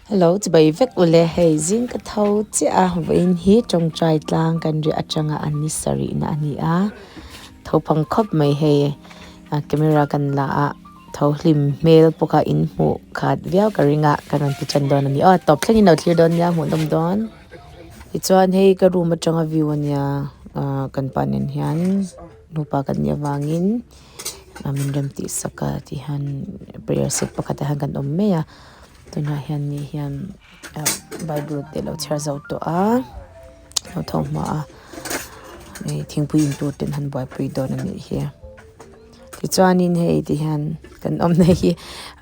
Hello chibai vek ule hei zing ka tho chiah a vawiin hi tawngtai tlang kan riah atanga an ni sarih na a ni a tho phang khawp mai hei camera kan la a tho hlim hmel pawh kha in hmuh khat viau ka ring a ka rawn ti tan dawn a ni aw tawp thlengin lo thlir dawn nia hmuhnawm dawn tichuan hei ka room atanga view a nia ah kan pa nen hian nupa kan nih avangin min rem tih sak a ti hian prayer set pakhat ah hian kan awm mai a. Tunah hian ni hian ah bible te alo chhiar zo tawh a lo tho hma a hei thingpui in tur te an han buaipui dawn a nih hi tichuanin hei ti hian kan awmna hi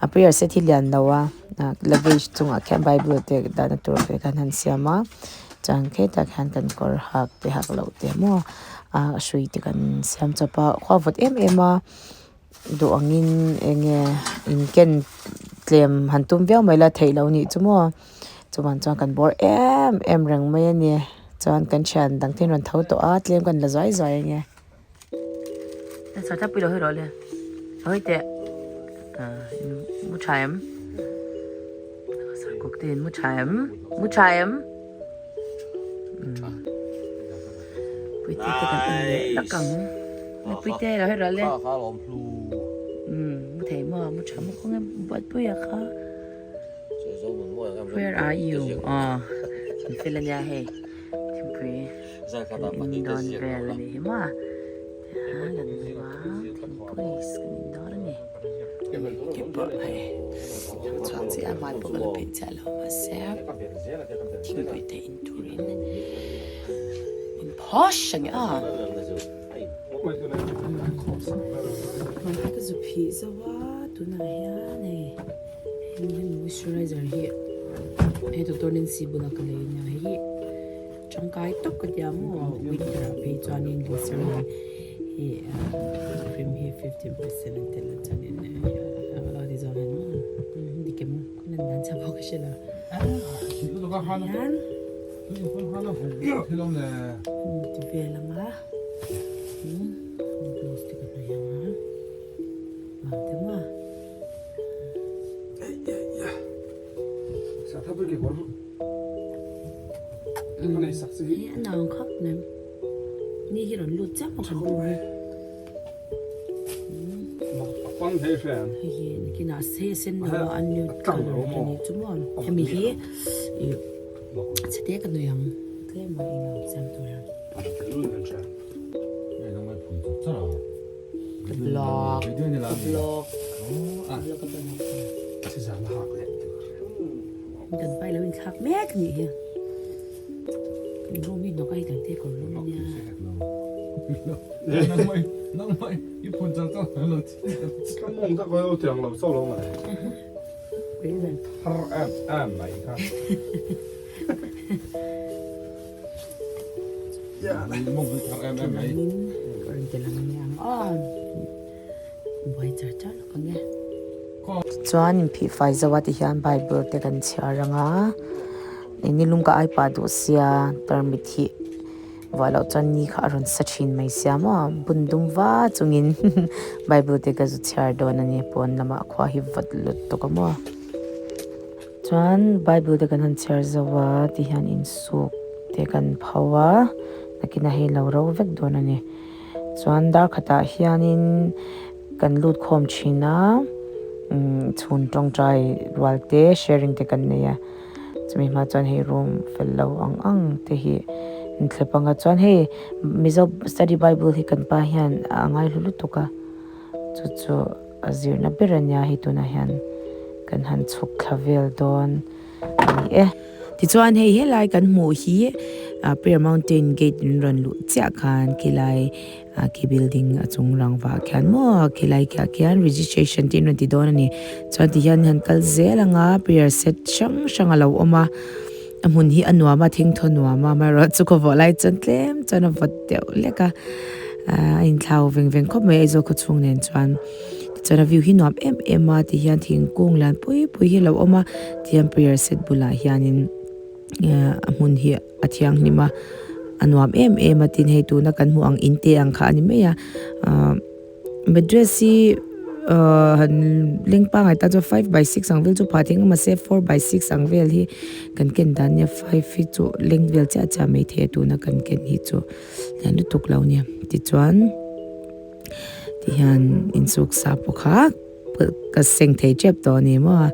a prayer set hi lian lo a ah luggage chungah khian bible te dahna tur te khan han siam a chuan khetah khian kan kawr hak te hak loh te maw ah hrui te kan siam chawp a khua vawt em em a. Duh angin eng nge inken tlem han tum viau mai la theih loh nih chu maw chuvang chuan kan bawr em em reng mai a ni chuan kan thian dang te an rawn tho tawh a tlem kan la zuai zuai ang e. Where are you? Aw an fel ania hei thingpui kan in dawn vel a nih hi maw tihian kan hmu a thingpui kan in dawn a ni keipawh hei thang chhuak chiah a hmai pawh ka la peih chiah lo mahse thingpui te in turin in phawsh a ni a. Ka zu phih zo a tunah hian hei heng hi moisturizer hi he doctor Nancy bula ka lei ania hei hi tangkai tawp ka tia maw winter ah phei chuanin glycerin hi cream hi 15% an tel a chuanin a ti zawng hian maw dik em ka lan dan chauh pawh ka hre lo hian. Ti vel ang a gloss te ka hnawih ang a vang te maw hi a nang khawp mai ni hi rawn lut chiah maw kan room hi hei hi nakinah hei a sen lo a a nude colour a nih chu maw hemi hi ih. Chhe ka nui ang tlem a eng ang siam tur hian. Ka vlog ka vlog vlog ka ban kan pai lo in thlak mek nih hi kan room hi hnawk a hi kan te kawr lum ania. Thar em em mai kha. Thar em em mai. Chuan inphih fai zo a tihian bible te kan chhiar ang a nilum ka ai pah duh sia tarmit hi Vuah loh chuan ni kha a rawn sa thin mai sia maw bun dum va chungin bible te ka zu chhiar dawn a ni pawn lamah khua hi vawt lut tawk a maw chuan bible te kan han chhiar zo a ti hian insuk te kan pho a nakinah hei lo ro vek dawn a ni chuan dar khatah hianin kan lut khawm thin a chhun tawngtai rual te sharing te kan nei a. Chumi hma chuan hei room fel lo ang ang te hi an thlep ang a chuan hei Mizo study bible hi kan pa hian a ngaihlu lutuk a chu chu a zirna ber a nia hei tunah hian kan han chhuk thla vel dawn a ni e. Tichuan hei helai kan hmuh hi Prayer Mountain gate in rawn luh chiah khan khilai A khi building a chung rangva ah khian maw khilai khiah khian registration tih an rawn ti dawn a ni chuan ti hian han kal zel ang a prayer set hrang hrang a lo awm a a hmun hi a nuam a thingthaw nuam a amaherawh chu khaw vawh lai chuan tlem chuan a vawt deuh hlek a ahh a inthlau veng veng khawp mai Aizawl khaw chhung nen chuan tichuan a view hi nuam em em a ti hian thingkung lian pui pui hi a lo awm a tihian prayer set bulah hianin a hmun hi a thianghlim a a nuam em em a tin hei tuna kan hmuh ang in te ang kha a ni mai a ahh madrass hi han leng pangai tan chuan 5 by 6 ang vel chu phah thei ang mahse 4 by 6 ang vel hi kan ken dan nia 5 hi chu leng vel chiah chiah mai thei a tuna kan ken hi chu lian lutuk lo nia tichuan tihian insuk sa pawh kha ka seng thei tep tawh a ni maw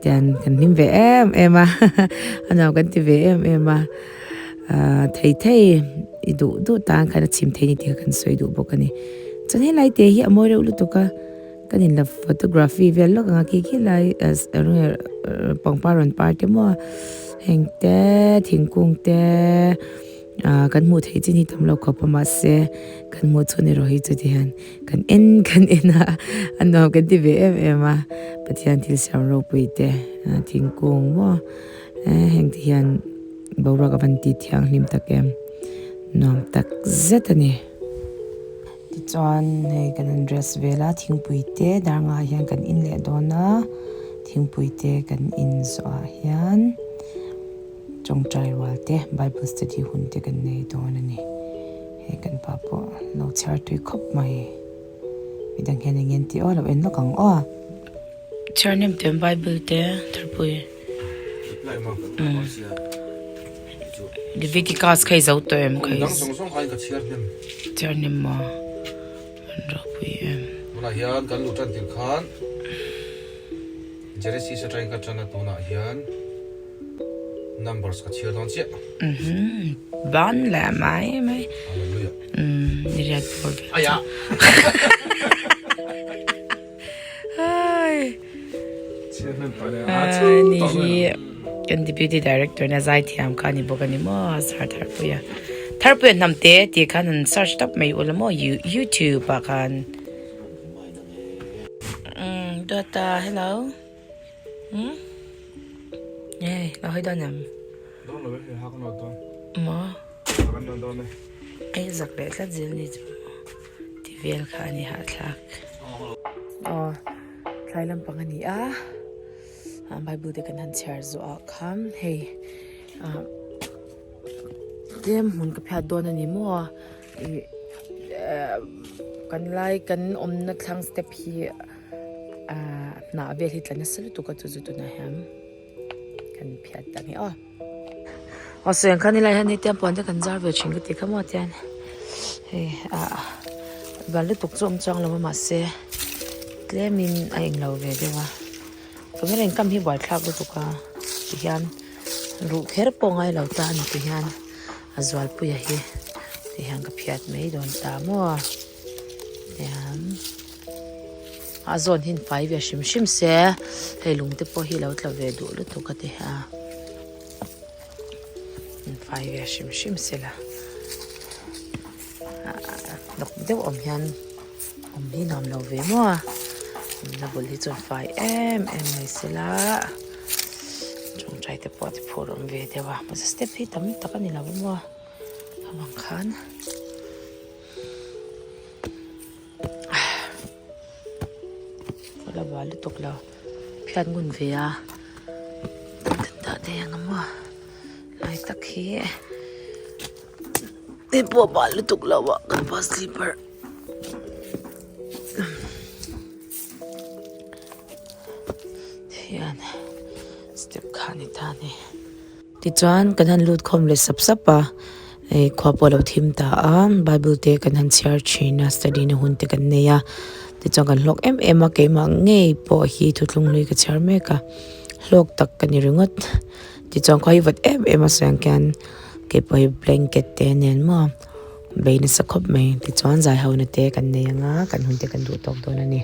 tian kan hlim ve em em a a nuam kan ti ve em em a ahh thei thei i duh duh tan khan a chhim thei a ni tih kha kan sawi duh bawk a ni chuan helai te hi a mawi reuh lutuk a kan inla photography vel lawk ang a khi khi lai pangpar rawn par te maw heng te thingkung te. Ah kan hmuh theih chin hi tam lo khawp a mahse kan hmuh chhun erawh hi chuti hian kan en kan en a a nuam kan ti ve em em a Pathian thil siam ropui te ah thingkung maw eh heng te hian boruak a van ti thianghlim tak em nuam tak zet a ni. Tichuan hei kan han dress vel a thingpui te dar ngah hian kan in leh dawn a thingpui te kan in zawh ah hian. Tawngtai rual te Bible study hun te kan nei dawn a ni. Hei kan pa pawh lo chhiar tui khawp mai. Midang hian eng nge an tih aw lo en lawk ang aw. Chhiar nem te Bible te tharpui. Leviticus kha i zo tawh em kha i chhiar nem maw an ropui em. Tunah hian kan luh tan tir khan Genesis atangin ka tan a tunah hian Numbers ka chhiar dawn chiah. Mhm. Ban leh mai mai. Hallelujah. Ni riat bawr vel. Aya. Ai. Chhiar hnem ta le. Ni hi kan deputy director na zai thiam kha ni bawk ani maw sar tharpuia. Tharpuia hnam te tih khan han search tawp mai ula maw YouTube ah khan. Dawta hello. Hmm? Hey, lo hawi dawn em? Dawn lo e, hei ha ka nawt dawn. Maw? Ka nawt dawn e. Ei zak leh tlat zel ni chu ti vel kha a ni hahthlak. Aw, thlai lampang a ni a, Bible te kan han chhiar zawh ah khan hei ah tlem hmun ka phiat dawn a ni maw ih kan lai kan awmna thlang step hi. Ahh hnah vel hi tla nasa lutuk a chu chu tunah hian kan phiat ta nge aw. Aw sawi ang khan helai hian hei tiang puan te kan zar ve thin ka ti kha maw tian hei ah ban lutuk chu awm chuang lo a mahse tlemin a englo ve deuh a camera in kam hi buaithlak lutuk a tihian ruh kher pawh ngai lo ta a ni tihian a zualpuia hi tihian ka phiat mai dawn ta maw tihian. A zawn hi fai ve hrim hrim se hei lung te pawh hi lo tla ve duh lutuk a ti a fai ve hrim hrim se la hnawk deuh awm hian awm hi nuam lo ve maw a awmna bul hi chuan fai em em mai se la tawngtai te pawh a ti phur awm ve deuh a mahse step hi tam tak a ni lo maw a bang khan. La buai lutuk lo phiat ngun ve a kan dah thei ang maw lai tak hi hei pawh bal lutuk lo a kan pa slipper hian step kha a ni ta a ni. Tichuan kan han lut khawm leh sap sap a, hei khua pawh a lo thim ta a, bible te kan han chhiar thin a, study na hun te kan nei a, tichuan kan hlawk em em a, keimah ngei pawh hi thuthlung hlui ka chhiar mek a, hlawk tak ka ni ringawt, tichuan khua hi vat em em a sawi ang khian keipawh hi blanket te nen maw bei nasa khawp mai, tichuan zai ho na te kan nei ang a, kan hun te kan duh tawk dawn a ni.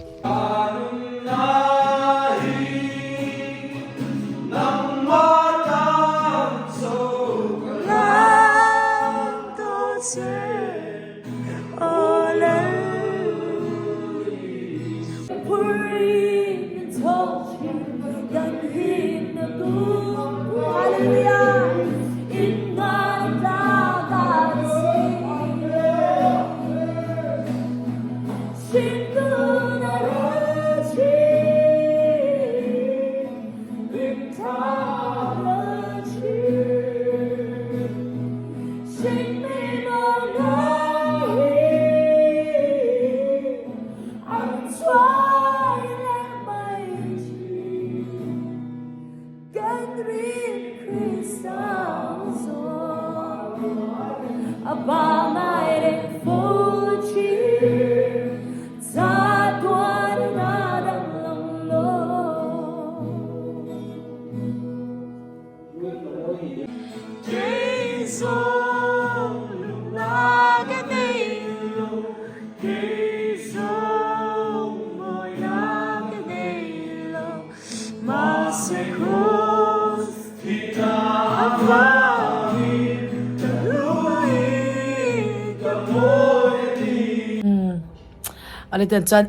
Ani ten chuan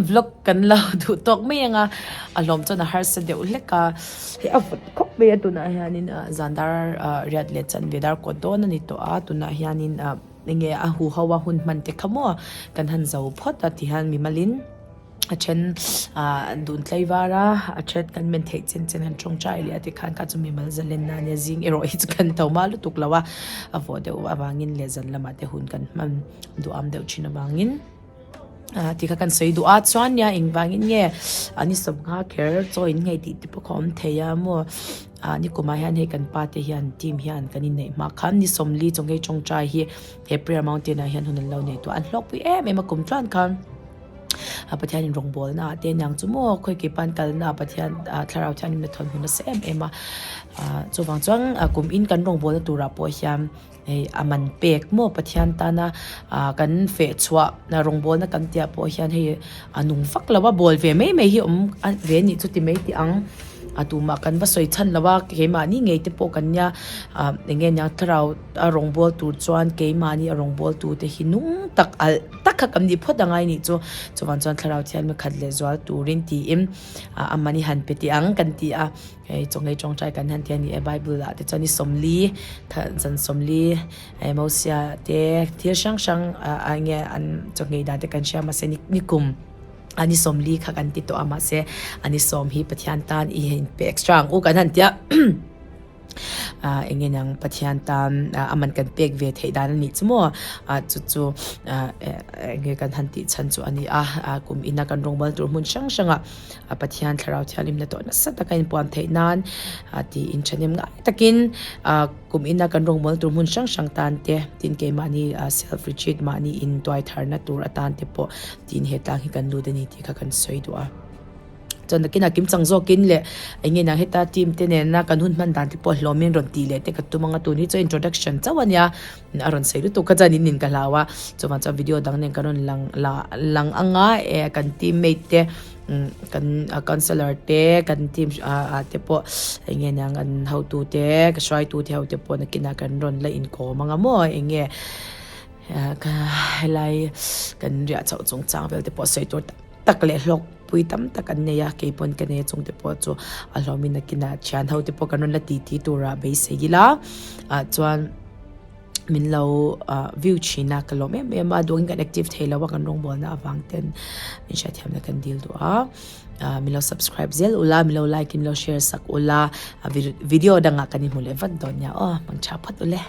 vlog kan lo duh tawk mai ang a, a hlawm chuan a harsa deuh hlek a, hei a vawt khawp mai a tunah hianin ah zan dar ah riat leh chanve dar kawt dawn a ni tawh a tunah hianin ah eng nge a huho a hun hman te kha maw kan han zo phawt a tihian mimalin. A then ah dun tlaivar a, a then kan men theih chen chen an tawngtai leh a tikhan kha chu mimal zalenna ania zing erawh hi chu kan tho hma lutuk lo a, a vawh deuh avangin leh zan lamah te hun kan hman duham deuh thin avangin ah tikha kan sawi duh a chuan nia engvangin nge an i sawmnghak kher chaw in ngei tih te pawh kha a awm thei a maw ah nikumah hian hei kan pa te hian team hian kan inneih hma khan ni sawmli chawnghei tawngtai hi he prayer mountain ah hian hun an lo nei tawh a an hlawkpui em em a kum tluan khan. A Pathianin rawngbawlna ah te aniang chu maw khawi kei pan kalna ah Pathian ah thlarau thianghlim na thawn hun nasa em em a ah chuvang chuan kum in kan rawngbawlna turah pawh hian hei a man pek maw Pathian tana ah kan feh chhuah rawngbawlna kan tih ah pawh hian hei a nung vak lo a bawl ve mai mai hi awm ve a nih chu ti mai tih ang. A tumah kan va sawi chhan lo a, keimahni ngei te pawh kan nia ah eng nge nia thlarau a rawngbâwl tur chuan keimahni a rawngbâwl tu te hi nung tak alh tak kha kan nih phawt angai nih chu chuvang chuan thlarau thian mi khat leh zual turin tiin ah a mani han pe teh ang kan ti a hei chawnghei tawngtai kan han ti a ni e bible ah te chuan ni sawmli zan sawmli eh Mosia te thil hrang hrang ah eng nge an chawnghei dan te kan hria mahse ni kum. A ni sawmli kha kan ti tawh a mahse a ni sawm hi Pathian tan i in pe extra ang u kan han tia ah eng nge niang Pathian tan a man kan pek ve theih dan a nih chu maw ah chu chu ah eng nge kan han tih chhan chu a ni a ah kum ina kan rawngbâwl tur hmun hrang hranga a Pathian thlarau thianghlimna tawh nasa taka inpuan theih nan ah tiin thahnem ngai takin ah. Kum ina kan rawngbâwl tur hmun hrang hrang tan te, tin keimahni self retreat mahni in tuai tharna tur atan te pawh tiin he tlang hi kan lut a ni tih kha kan sawi duh a. Chuan nakinah kimchang zawkin leh eng nge nang heta team te nena kan hun hman dan te pawh hlawmin rawn tih leh te ka tum ang a, tun hi chu introduction chauh a nia, a rawn sawi lutuk kha chuan in in ka hlau a, chuvang chuan video dang nen ka rawn lang la lang ang a, eh kan teammate te. Kan councillor te kan team ah te pawh eng nge niang an hotu te ka hruaitu te ho te pawh nakinah kan rawn la inkawm ang a maw eng nge ka helai kan riah chhoh chungchang vel te pawh sawi tur tak tak leh hlawk pui tam tak an nei a keipawn ka nei a chung te pawh chu a hlawmin nakinah thian ho te pawh kan rawn la titi turah beisei ila ah chuan. Min lo view thin a ka lawm em em a duangin kan active thei lo a kan rawngbawlna avang ten min hriatthiamna kan dil duh a min lo subscribe zel ula min lo like in min lo share sak ula video dangah kan inhmu leh vat dawn nia aw mangtha phawt ule.